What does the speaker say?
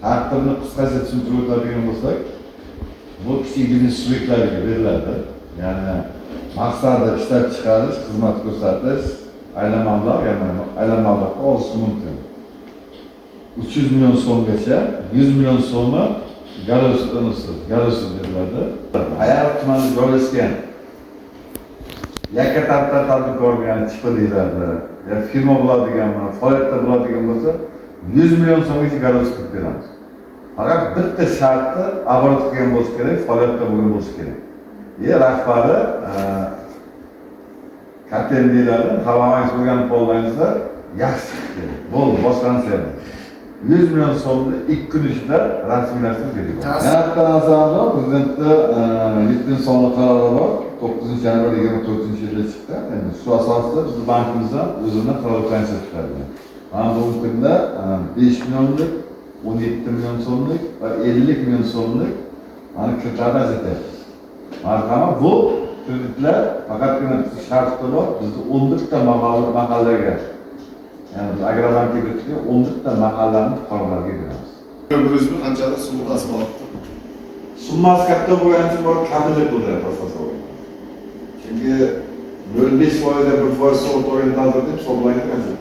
Tartibni qisqacha tushuntirib o'tadigan bo'lsak, bu kichik biznes subyektlariga beriladi. Ya'ni maqsadi ishlab chiqarish, xizmat ko'rsatish, aylanma mablag', ya'ni aylanma mablag'ga olishi mumkin. 300 million so'mgacha, 100 million so'mi garovsiz beriladi. Agar tumanda joylashgan yakka tartibda tadbirkor, ya'ni ЧП deyiladi, yo firma bo'ladigan, faoliyatda bo'ladigan bo'lsa, 100 million so'mgacha garovsiz qilib beramiz. Faqat bitta sharti: оборот qilgan bo'lishi kerak, faoliyatda bo'lgan bo'lishi kerak. Rahbari KTM deyiladi, havomangiz bo'lgan qo'llangizda yaxshi chiqishi kerak. Bo'ldi, boshqa narsa emas. 100 million so'mni 2 kun ichida rasmiylashtirib berib. Yana bitta narsamiz bor, prezidentni 7 sonli qarori bor, 9 yanvar 24-yilda chiqqan. Endi shu asosida bizni bankimizdan o'zini pravokransiya chiqargan. Mana bugungi kunda 5 millionlik, 17 million so'mlik va 50 million so'mlik mana kreditlarni ajratyapmiz. Marhamat, bu kreditlar faqatgina bitta sharti bor, bizni 11 ta mahallaga, ya'ni biz Agrobankka bitirgan 11 ta mahallani fuqarolarga beramiz. 100 ming qanchadir sug'urtasi bor. Summasi katta bo'lgani uchun borib kafillik qildiryapti asosan. Chunki 0,5%, 1% sug'urta olgan taqdirda hisoblangan qancha.